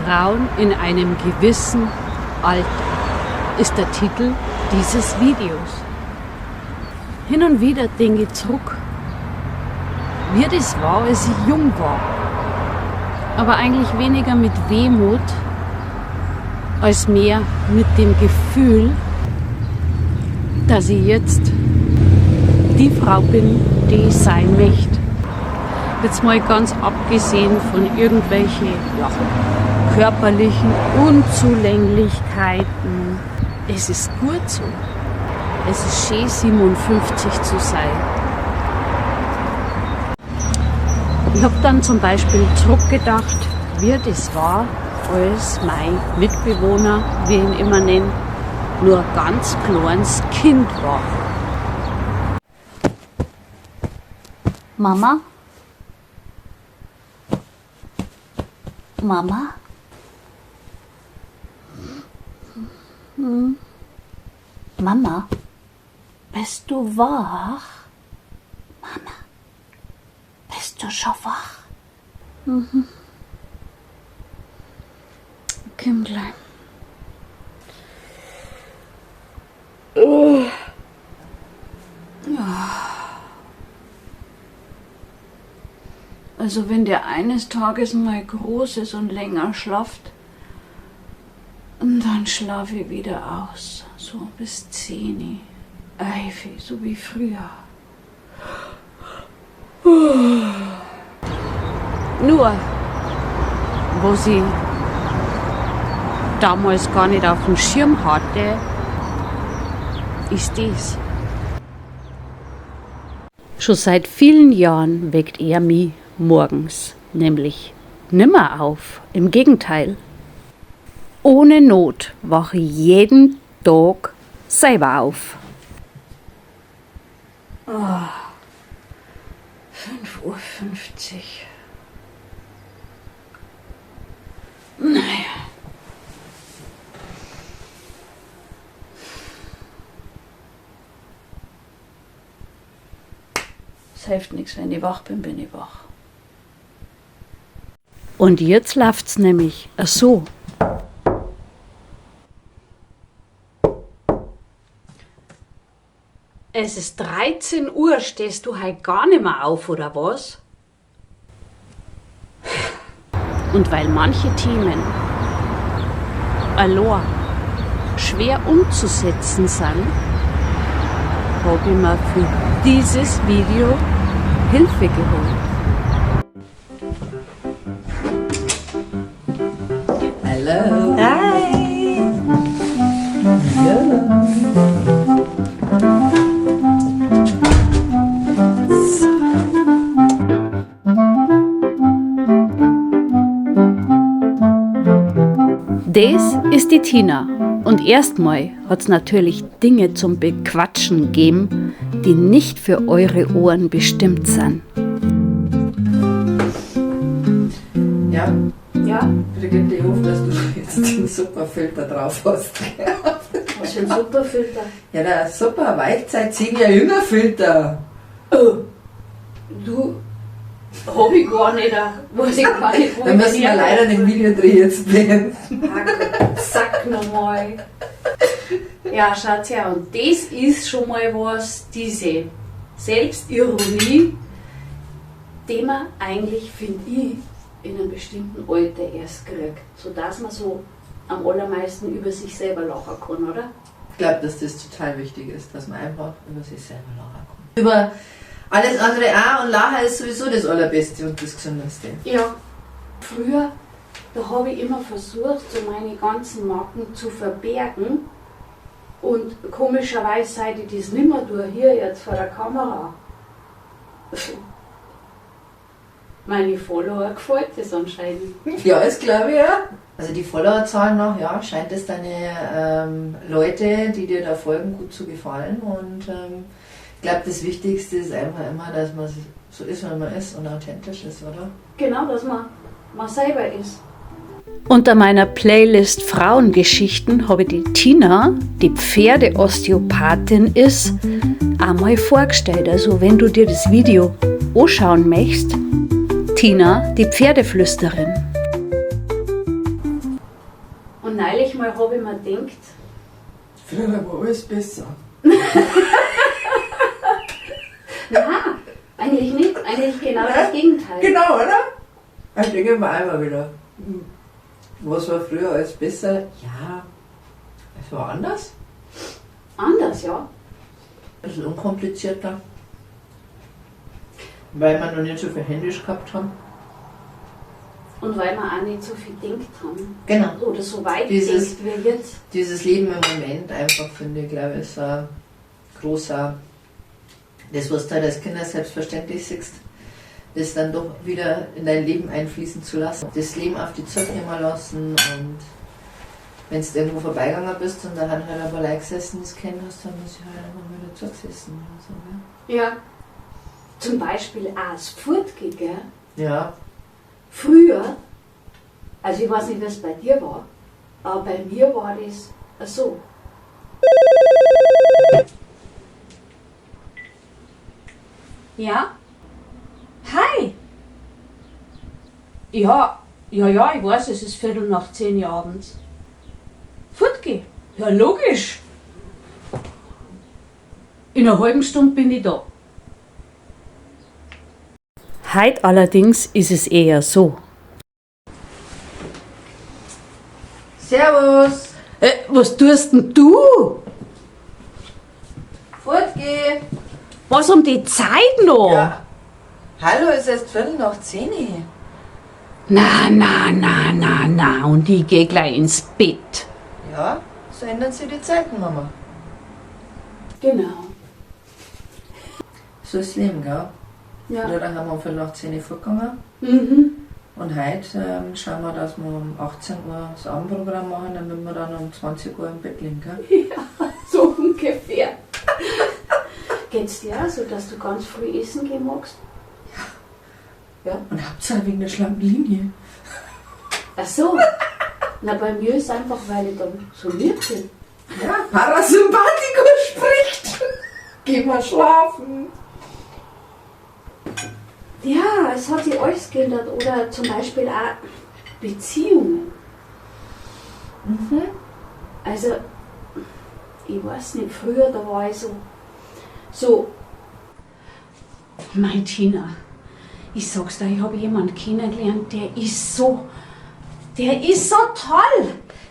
Frauen in einem gewissen Alter ist der Titel dieses Videos. Hin und wieder denke ich zurück, wie das war, als ich jung war. Aber eigentlich weniger mit Wehmut, als mehr mit dem Gefühl, dass ich jetzt die Frau bin, die ich sein möchte. Jetzt mal ganz abgesehen von irgendwelchen, ja, körperlichen Unzulänglichkeiten. Es ist gut so. Es ist schön, 57 zu sein. Ich hab dann zum Beispiel zurückgedacht, wie das war, als mein Mitbewohner, wie ich ihn immer nenne, nur ein ganz kleines Kind war. Mama? Mama? Hm. Mama? Bist du wach? Mama? Bist du schon wach? Mhm. Komm gleich. Oh. Also wenn der eines Tages mal groß ist und länger schlaft, dann schlafe ich wieder aus. So bis 10. Eife, so wie früher. Nur, was ich damals gar nicht auf dem Schirm hatte, ist dies. Schon seit vielen Jahren weckt er mich morgens, nämlich nimmer auf. Im Gegenteil. Ohne Not wache ich jeden Tag selber auf. Oh, 5:50 Uhr. Naja. Es hilft nichts, wenn ich wach bin, bin ich wach. Und jetzt läuft's nämlich so. Es ist 13 Uhr, stehst du heute gar nicht mehr auf, oder was? Und weil manche Themen allein schwer umzusetzen sind, hab ich mir für dieses Video Hilfe geholt. Hallo. Hi. Hallo. Das ist die Tina. Und erstmal hat's natürlich Dinge zum Bequatschen gegeben, die nicht für eure Ohren bestimmt sind. Ja? Ja? Brigitte, ich hoffe, dass du jetzt den Superfilter drauf hast. Was für ein Superfilter? Ja, der super Weichzeit 10 Jahre jünger Filter. Oh. Du, hab ich gar nicht, weiß ich gar nicht, wo Dann ich müssen wir her leider den Videodreh jetzt beenden. Zack, nochmal. Ja, schaut her, und das ist schon mal was, diese Selbstironie, die man eigentlich, finde ich, in einem bestimmten Alter erst kriegt, sodass man so am allermeisten über sich selber lachen kann, oder? Ich glaub, dass das total wichtig ist, dass man einfach über sich selber lachen kann. Über alles andere auch, und Lachen ist sowieso das Allerbeste und das Gesündeste. Ja, früher, da habe ich immer versucht, so meine ganzen Macken zu verbergen. Und komischerweise, seit ich das nimmer tue, hier jetzt vor der Kamera, meine Follower gefällt das anscheinend. Ja, das glaube ich ja. Also die Followerzahlen noch, ja, scheint es deine Leute, die dir da folgen, gut zu gefallen. Und ich glaube, das Wichtigste ist einfach immer, dass man so ist, wie man ist und authentisch ist, oder? Genau, dass man selber ist. Unter meiner Playlist Frauengeschichten habe ich die Tina, die Pferdeosteopathin ist, einmal vorgestellt. Also wenn du dir das Video anschauen möchtest, Tina, die Pferdeflüsterin. habe ich mir gedacht, Früher war alles besser. Nein, eigentlich nicht, eigentlich genau das Gegenteil. Genau, oder? Ich denke mir einmal wieder. Was war früher alles besser? Ja, es war anders. Anders, ja. Ein bisschen unkomplizierter. Weil wir noch nicht so viel händisch gehabt haben. Und weil wir auch nicht so viel gedacht haben. Genau. Oder so weit denkt wie jetzt. Dieses Leben im Moment einfach, finde ich, glaube ich, ist ein großer, das, was du halt als Kinder selbstverständlich siehst, das dann doch wieder in dein Leben einfließen zu lassen. Das Leben auf die Zunge mal lassen und wenn du irgendwo vorbeigegangen bist und da haben halt ein paar Leute gesessen, die es kennen hast, dann muss ich halt einfach mal dazu gesessen. Oder so, gell? Ja. Zum Beispiel auch das Fortgehen, gell? Ja. Früher, also ich weiß nicht, wie es bei dir war, aber bei mir war das so. Ja? Hi! Ja, ja, ja, ich weiß, es ist 10:15 abends. Fortgeh? Ja, logisch. In einer halben Stunde bin ich da. Heut allerdings ist es eher so. Servus! Was tust denn du? Fortgeh! Was um die Zeit noch? Ja. Hallo, es ist 10:15. Na, na, na, na, na, und ich geh gleich ins Bett. Ja, so ändern sich die Zeiten, Mama. Genau. So ist das Leben, gell? Ja. Früher haben wir um 10:15 fortgegangen. Mhm. Und heute schauen wir, dass wir um 18 Uhr das Abendprogramm machen, damit wir dann um 20 Uhr im Bett liegen, gell? Ja, so ungefähr. Geht's dir auch so, dass du ganz früh essen gehen magst? Ja. Ja, und Hauptsache wegen der schlanken Linie. Ach so. Na, bei mir ist einfach, weil ich dann so müde bin. Ja, Parasympathikus spricht. Geh mal schlafen. Ja, es hat sich alles geändert. Oder zum Beispiel auch Beziehungen. Mhm. Also, ich weiß nicht, früher, da war ich so, mein Tina, ich sag's dir, ich hab jemanden kennengelernt, der ist so toll.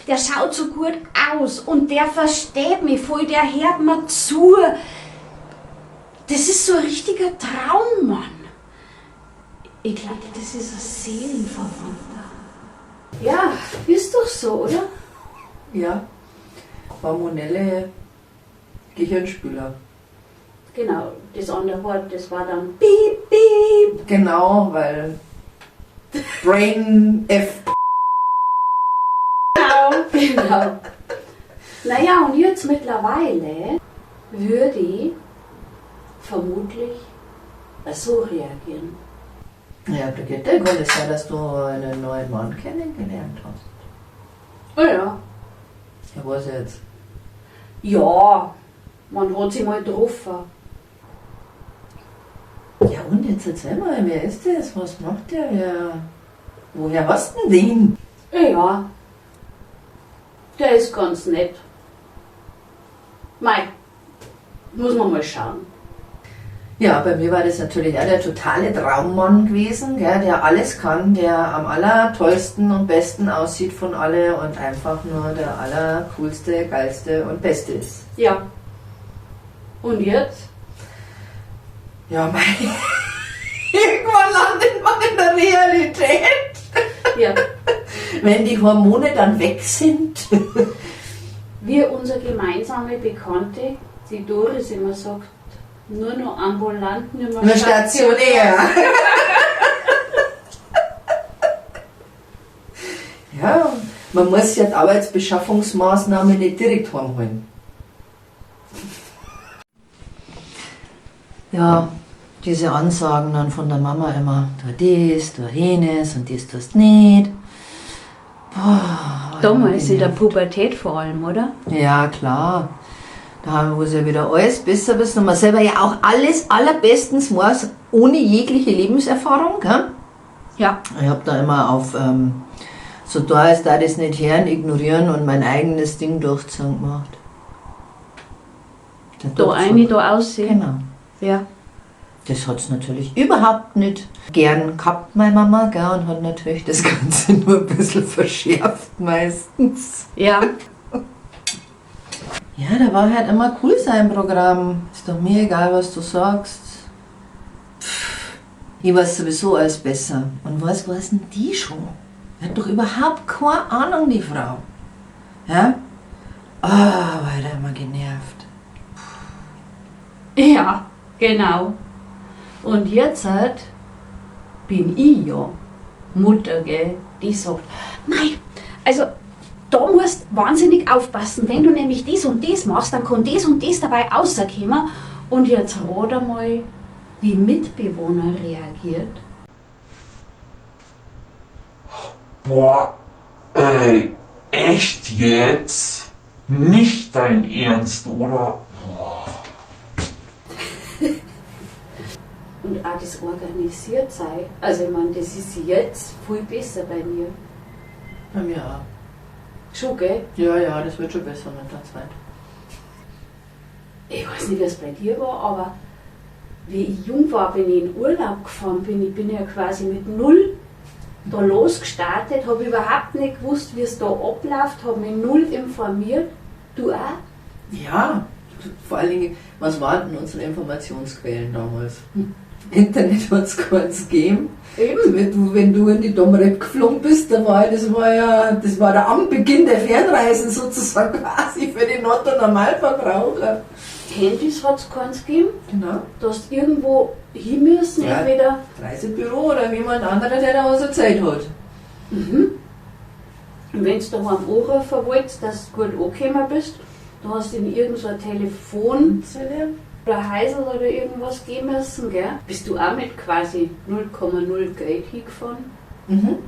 Der schaut so gut aus und der versteht mich voll, der hört mir zu. Das ist so ein richtiger Traummann. Ich glaub, das ist ein Seelenverwandter. Ja, ist doch so, oder? Ja, hormonelle Gehirnspüler. Genau, das andere Wort, das war dann Piep, Piep. Genau, weil Brain F. Genau, genau. Naja, und jetzt mittlerweile würde ich vermutlich so reagieren. Ja, Brigitte, kann es sein, dass du einen neuen Mann kennengelernt hast? Oh ja. Ja, was jetzt? Ja, man hat sich mal getroffen. Ja, und jetzt erzähl mal, wer ist das? Was macht der? Woher hast du denn den? Ja, der ist ganz nett. Mei, muss man mal schauen. Ja, bei mir war das natürlich auch der totale Traummann gewesen, gell, der alles kann, der am allertollsten und besten aussieht von alle und einfach nur der allercoolste, geilste und beste ist. Ja. Und jetzt? Ja, mei. Irgendwann landet man in der Realität. Ja. Wenn die Hormone dann weg sind. Wie unsere gemeinsame Bekannte, die Doris immer sagt, nur noch ambulant, nicht mehr Nur stationär. Ja, man muss ja die Arbeitsbeschaffungsmaßnahmen nicht direkt heimholen. Ja, diese Ansagen dann von der Mama immer, tu dies, tu jenes und dies tust nicht. Boah, Damals in der Pubertät vor allem, oder? Ja, klar. Da haben wir ja wieder alles besser wissen und man selber ja auch alles allerbestens weiß, ohne jegliche Lebenserfahrung. Gell? Ja. Ich hab da immer auf So da ist da das nicht hören, ignorieren und mein eigenes Ding durchziehen gemacht. Der Da tut's eine, da aussehen. Genau. Ja. Das hat's natürlich überhaupt nicht gern gehabt, meine Mama, gell, und hat natürlich das Ganze nur ein bisschen verschärft meistens. Ja. Ja, da war halt immer cool sein Programm. Ist doch mir egal, was du sagst. Pff, ich weiß sowieso alles besser. Und was weiß denn die schon? Die hat doch überhaupt keine Ahnung, die Frau. Ja? Ah, war da immer genervt. Ja, genau. Und jetzt halt bin ich ja Mutter, gell, die sagt, mei, also da musst wahnsinnig aufpassen, wenn du nämlich dies und dies machst, dann kann dies und dies dabei rauskommen. Und jetzt rat einmal, wie Mitbewohner reagiert. Boah, ey, echt jetzt? Nicht dein Ernst, oder? Boah. Und auch das organisiert sei. Also ich meine, das ist jetzt viel besser bei mir. Bei mir auch. Schon, gell? Ja, ja, das wird schon besser mit der Zeit. Ich weiß nicht, wie es bei dir war, aber wie ich jung war, wenn ich in Urlaub gefahren bin, ich bin ja quasi mit null da losgestartet, habe überhaupt nicht gewusst, wie es da abläuft, habe mich null informiert. Du auch? Ja, vor allen Dingen, was waren denn unsere Informationsquellen damals? Internet hat es keins gegeben. Eben. Wenn du in die Domrep geflogen bist, da war das war ja, das war der Anbeginn der Fernreisen sozusagen quasi für den Otto-Normalverbraucher. Handys hat es keins gegeben. Genau. Du hast irgendwo hin müssen, Ja. entweder. Reisebüro oder jemand anderer, der da was Zeit hat. Mhm. Und wenn du daheim anrufen wolltest, dass du gut angekommen bist, du hast in irgendein so ein Telefon oder Heisel oder irgendwas gehen müssen, gell? Bist du auch mit quasi 0,0 Geld hingefahren? Mhm.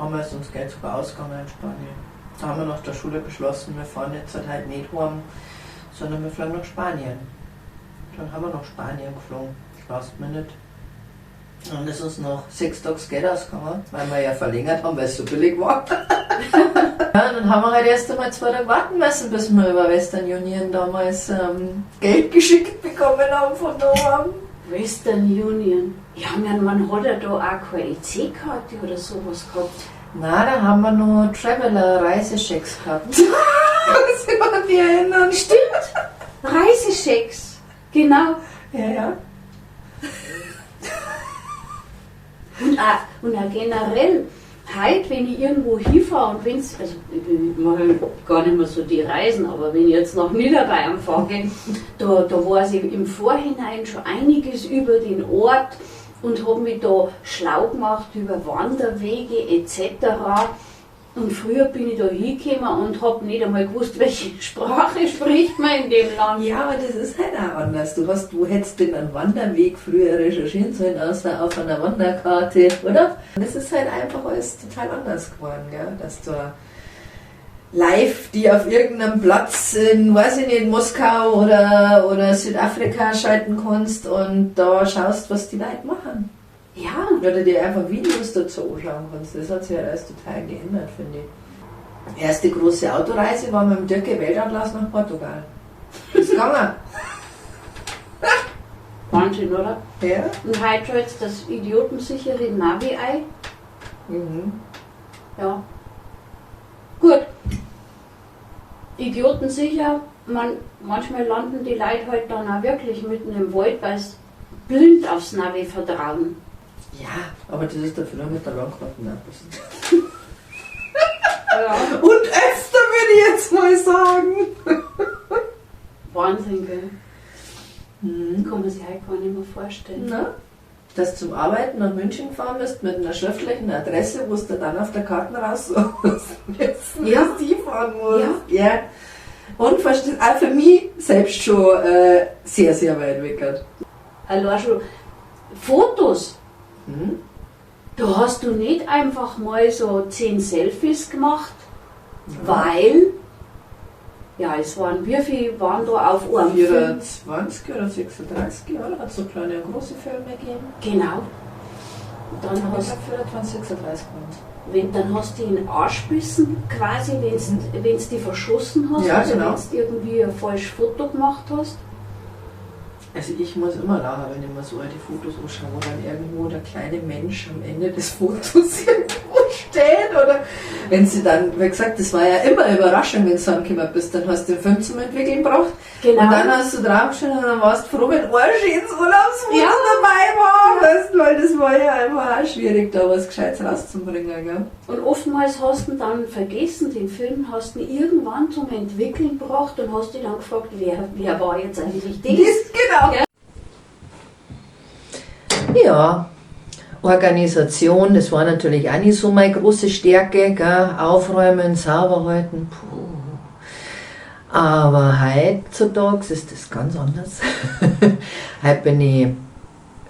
Einmal ist uns Geld sogar ausgegangen in Spanien. Da haben wir nach der Schule beschlossen, wir fahren jetzt halt nicht heim, sondern wir fliegen nach Spanien. Dann haben wir nach Spanien geflogen. Last minute. Und es ist uns noch 6 Tage Geld ausgegangen, weil wir ja verlängert haben, weil es so billig war. Ja, und dann haben wir halt erst einmal 2 Tage warten müssen, bis wir über Western Union damals Geld geschickt bekommen haben von daheim. Western Union. Ja, ich mein, man hat ja da auch keine EC-Karte oder sowas gehabt. Na, da haben wir nur Traveler-Reisechecks gehabt. Das kann ich mich erinnern. Stimmt! Reisechecks! Genau. Ja, ja. Und auch generell, heute, wenn ich irgendwo hinfahre und wenn's, also ich mache gar nicht mehr so die Reisen, aber wenn ich jetzt nach Niederbayern fahre, gell, da weiß ich im Vorhinein schon einiges über den Ort und hab mich da schlau gemacht über Wanderwege et cetera. Und früher bin ich da hingekommen und hab nicht einmal gewusst, welche Sprache spricht man in dem Land. Ja, aber das ist halt auch anders. Du hättest den einen Wanderweg früher recherchieren sollen, außer auf einer Wanderkarte, oder? Und das ist halt einfach alles total anders geworden, gell? Dass du live die auf irgendeinem Platz in, weiß ich nicht, Moskau oder Südafrika schalten kannst und da schaust, was die Leute machen. Ja. Oder dir einfach Videos dazu anschauen kannst. Das hat sich halt alles total geändert, finde ich. Die erste große Autoreise war mit dem Dirke Weltatlas nach Portugal. Ist gegangen. Wahnsinn, oder? Ja. Und heute schaltest du das idiotensichere Navi ein. Mhm. Ja. Gut. Idiotensicher, manchmal landen die Leute halt dann auch wirklich mitten im Wald, weil sie blind aufs Navi vertrauen. Ja, aber das ist dafür mit der Landkarte auch passiert. Ja. Und öfter würde ich jetzt mal sagen. Wahnsinn, gell? Mhm. Kann man sich heute gar nicht mehr vorstellen. Na? Dass du zum Arbeiten nach München gefahren bist mit einer schriftlichen Adresse, wo du dann auf der Karte raussuchst, Ja. dass die fahren musst. Ja. Ja. Und verstehst, auch für mich selbst schon sehr, sehr weit weg. Allein schon Fotos. Mhm. Da hast du nicht einfach mal so 10 Selfies gemacht, weil, ja, es waren, wie viel waren da auf einem Film? 24 oder 36, oder? Hat es so kleine und große Filme gegeben? Genau. Dann Ich hast glaube 24, 36 waren. Wenn, dann hast du ihn angespissen, quasi, wenn du die verschossen hast, Ja, also genau. wenn du irgendwie ein falsches Foto gemacht hast. Also ich muss immer lachen, wenn ich mir so alte Fotos anschaue, wo dann irgendwo der kleine Mensch am Ende des Fotos irgendwo steht oder wenn sie dann, wie gesagt, das war ja immer Überraschung, wenn du heimgekommen bist, dann hast du den Film zum Entwickeln gebraucht Genau. und dann hast du draufgeschaut und dann warst du froh, wenn ein schönes Urlaubsfoto Ja. dabei war, weißt, weil das war ja einfach auch schwierig, da was Gescheites rauszubringen, gell? Und oftmals hast du ihn dann vergessen, den Film hast du ihn irgendwann zum Entwickeln gebracht und hast dich dann gefragt, wer war jetzt eigentlich das? Das, genau. Ja, Organisation, das war natürlich auch nicht so meine große Stärke, gell? Aufräumen, sauber halten, puh. Aber heutzutage ist das ganz anders. Heute bin ich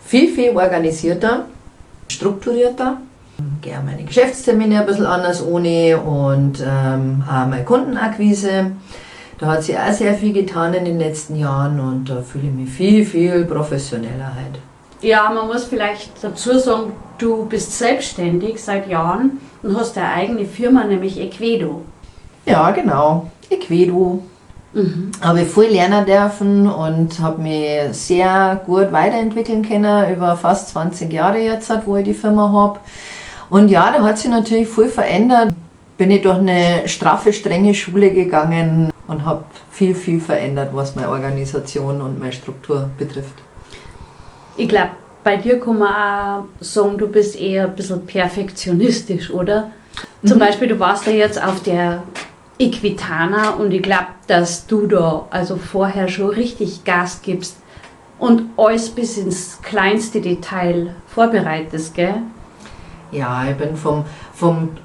viel, viel organisierter, strukturierter. Gehe auch meine Geschäftstermine ein bisschen anders ohne und auch meine Kundenakquise. Da hat sich auch sehr viel getan in den letzten Jahren und da fühle ich mich viel, viel professioneller heute. Ja, man muss vielleicht dazu sagen, du bist selbstständig seit Jahren und hast deine eigene Firma, nämlich Equedo. Ja, genau. Equedo. Habe ich viel lernen dürfen und habe mich sehr gut weiterentwickeln können über fast 20 Jahre jetzt, wo ich die Firma habe. Und ja, da hat sich natürlich viel verändert. Bin ich durch eine straffe, strenge Schule gegangen und habe viel, viel verändert, was meine Organisation und meine Struktur betrifft. Ich glaube, bei dir kann man auch sagen, du bist eher ein bisschen perfektionistisch, oder? Zum Beispiel, du warst ja jetzt auf der Equitana und ich glaube, dass du da also vorher schon richtig Gas gibst und alles bis ins kleinste Detail vorbereitest, gell? Ja, ich bin vom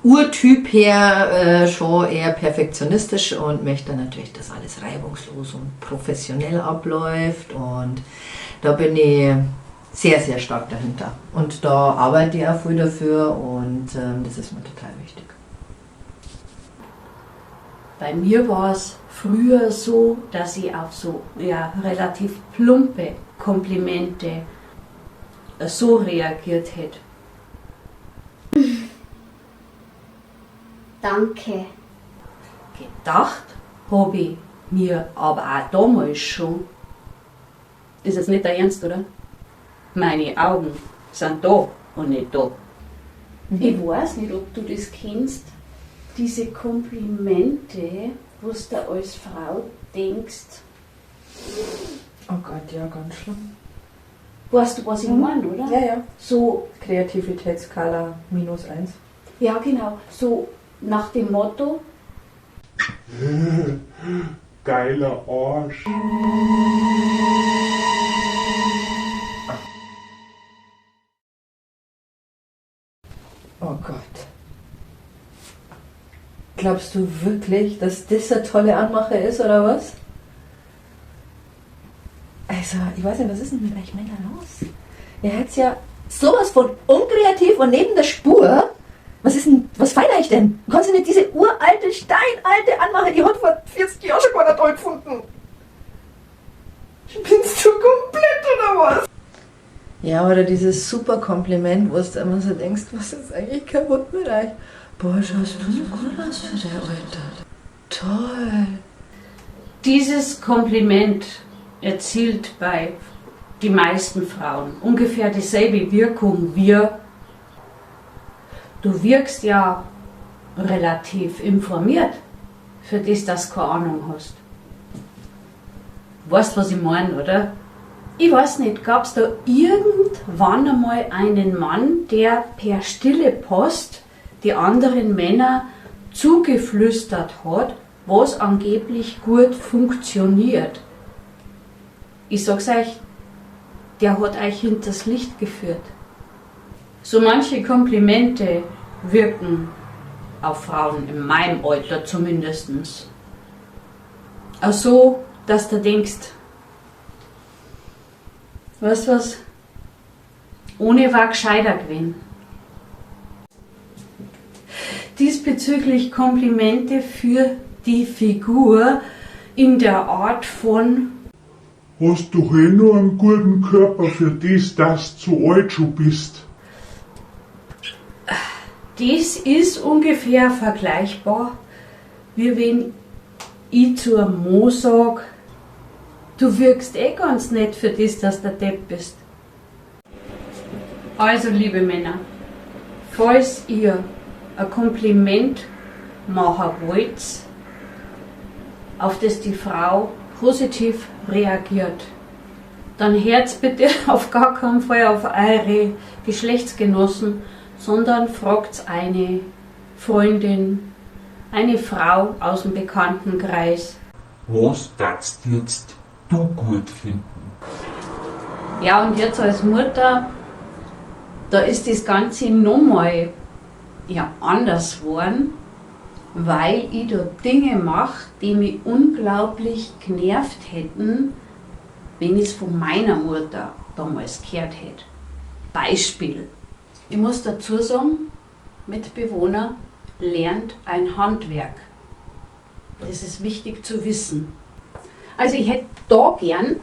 Urtyp her schon eher perfektionistisch und möchte natürlich, dass alles reibungslos und professionell abläuft und da bin ich sehr, sehr stark dahinter. Und da arbeite ich auch viel dafür und das ist mir total wichtig. Bei mir war es früher so, dass ich auf so, ja, relativ plumpe Komplimente so reagiert hätte. Danke. Gedacht hab ich mir aber auch damals schon. Ist jetzt nicht dein Ernst, oder? Meine Augen sind da und nicht da. Ich weiß nicht, ob du das kennst, diese Komplimente, was du als Frau denkst. Oh Gott, ja, ganz schlimm. Weißt du, was ich meine, oder? Ja, ja. So, Kreativitätsskala -1. ja, genau. So nach dem Motto, Geiler Arsch. Oh Gott. Glaubst du wirklich, dass das eine tolle Anmache ist, oder was? Also, ich weiß nicht, was ist denn mit euch Männern los? Ihr seid ja sowas von unkreativ und neben der Spur. Was ist denn, was feiert euch denn? Kannst du nicht diese uralte, steinalte Anmache, die hat vor 40 Jahren schon keiner toll gefunden? Spinnst du komplett, oder was? Ja, oder dieses super Kompliment, wo du immer so denkst, was ist eigentlich kaputt mit euch? Boah, schaust du so gut aus für dein Alter. Toll. Dieses Kompliment erzielt bei die meisten Frauen ungefähr dieselbe Wirkung wie du wirkst ja relativ informiert, für das, dass du keine Ahnung hast. Weißt, was ich meine, oder? Ich weiß nicht, gab's da irgendwann einmal einen Mann, der per stille Post die anderen Männer zugeflüstert hat, was angeblich gut funktioniert? Ich sag's euch, der hat euch hinters Licht geführt. So manche Komplimente wirken auf Frauen, in meinem Alter zumindestens. Auch so, dass du denkst, weißt du was, ohne war gescheiter gewesen. Diesbezüglich Komplimente für die Figur in der Art von Hast doch eh nur einen guten Körper für das, dass du zu alt schon bist. Das ist ungefähr vergleichbar, wie wenn ich zu einem Mo sag, du wirkst eh ganz nett für das, dass du Depp bist. Also, liebe Männer, falls ihr ein Kompliment machen wollt, auf das die Frau positiv reagiert, dann hört's bitte auf gar keinen Fall auf eure Geschlechtsgenossen, sondern fragt eine Freundin, eine Frau aus dem Bekanntenkreis. Was darfst jetzt du gut finden? Ja, und jetzt als Mutter, da ist das Ganze nochmal ja, anders geworden, weil ich da Dinge mache, die mich unglaublich genervt hätten, wenn ich es von meiner Mutter damals gehört hätte. Beispiel. Ich muss dazu sagen, Mitbewohner lernt ein Handwerk. Das ist wichtig zu wissen. Also ich hätte da gern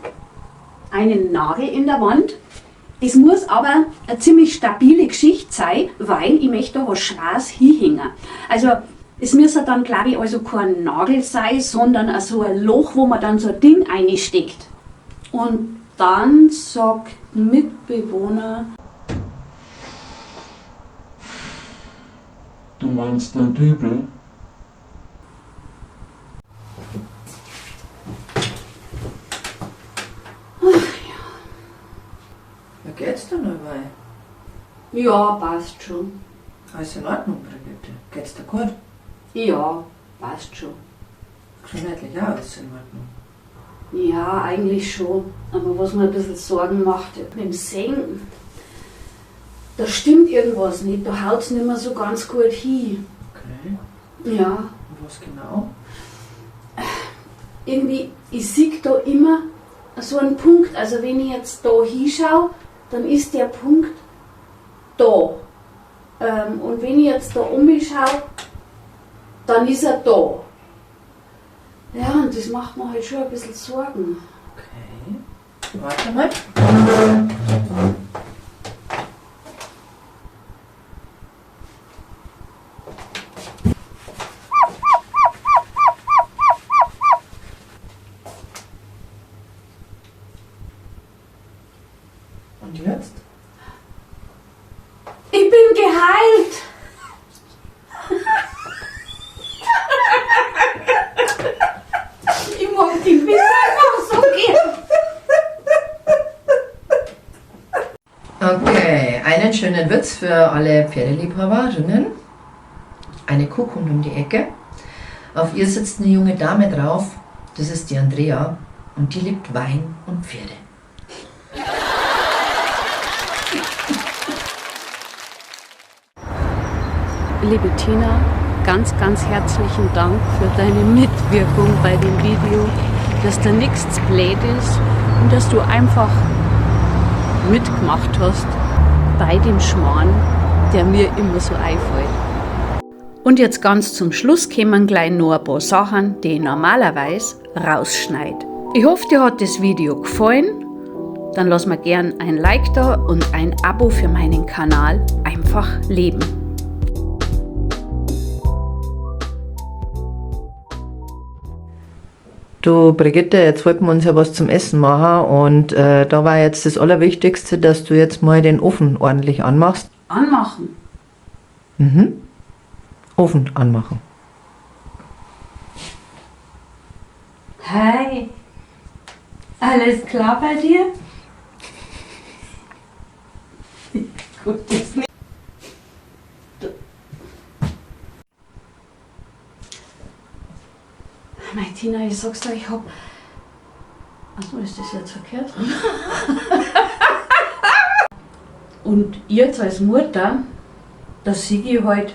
einen Nagel in der Wand. Das muss aber eine ziemlich stabile Geschichte sein, weil ich möchte da was Schweres hinhängen. Also es müsste dann, glaube ich, also kein Nagel sein, sondern so ein Loch, wo man dann so ein Ding einsteckt. Und dann sagt Mitbewohner, Du meinst den Dübel? Wie geht's dir dabei? Ja, passt schon. Alles in Ordnung, Brigitte? Geht's dir gut? Ja, passt schon. Gesundheitlich auch alles in Ordnung. Ja, eigentlich schon. Aber was mir ein bisschen Sorgen macht, mit dem Senken, da stimmt irgendwas nicht. Da haut's nicht mehr so ganz gut hin. Okay. Ja. Und was genau? Irgendwie, ich sehe da immer so einen Punkt. Also wenn ich jetzt da hinschaue, dann ist der Punkt da. Und wenn ich jetzt da umschaue, dann ist er da. Ja, und das macht mir halt schon ein bisschen Sorgen. Okay. Warte mal. Und jetzt? Ich bin geheilt! Ich mag die Witze einfach so gern. Okay, einen schönen Witz für alle Pferdeliebhaberinnen. Eine Kuh kommt um die Ecke. Auf ihr sitzt eine junge Dame drauf. Das ist die Andrea. Und die liebt Wein und Pferde. Liebe Tina, ganz, ganz herzlichen Dank für deine Mitwirkung bei dem Video, dass da nichts blöd ist und dass du einfach mitgemacht hast bei dem Schmarrn, der mir immer so einfällt. Und jetzt ganz zum Schluss kommen gleich noch ein paar Sachen, die ich normalerweise rausschneide. Ich hoffe, dir hat das Video gefallen. Dann lass mir gern ein Like da und ein Abo für meinen Kanal Einfach Leben. Du Brigitte, jetzt wollten wir uns ja was zum Essen machen und da war jetzt das Allerwichtigste, dass du jetzt mal den Ofen ordentlich anmachst. Anmachen? Mhm. Ofen anmachen. Hi. Alles klar bei dir? Gut, das nicht. Mei, Tina, ich sag's dir, ich hab... Achso, ist das jetzt verkehrt? Und jetzt als Mutter, da sehe ich halt...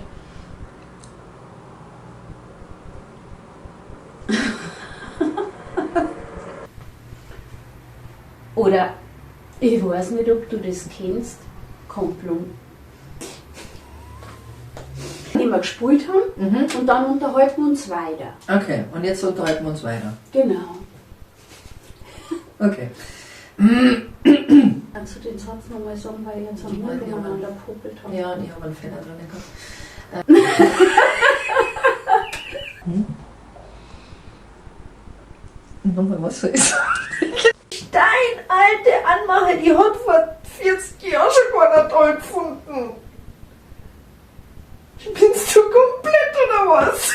Oder, ich weiß nicht, ob du das kennst, Komplum. Die wir gespult haben, und dann unterhalten wir uns weiter. Okay, und jetzt unterhalten wir uns weiter. Genau. Okay. Kannst du den Satz nochmal sagen, weil ich jetzt am Ich Mund weiß nicht, umeinander popelt habe? Ja, und ich habe einen Fehler drin gehabt. Nochmal, was soll ich sagen? Steinalte Anmache, die hat vor 40 Jahren schon keiner toll gefunden. Spinnst du komplett oder was?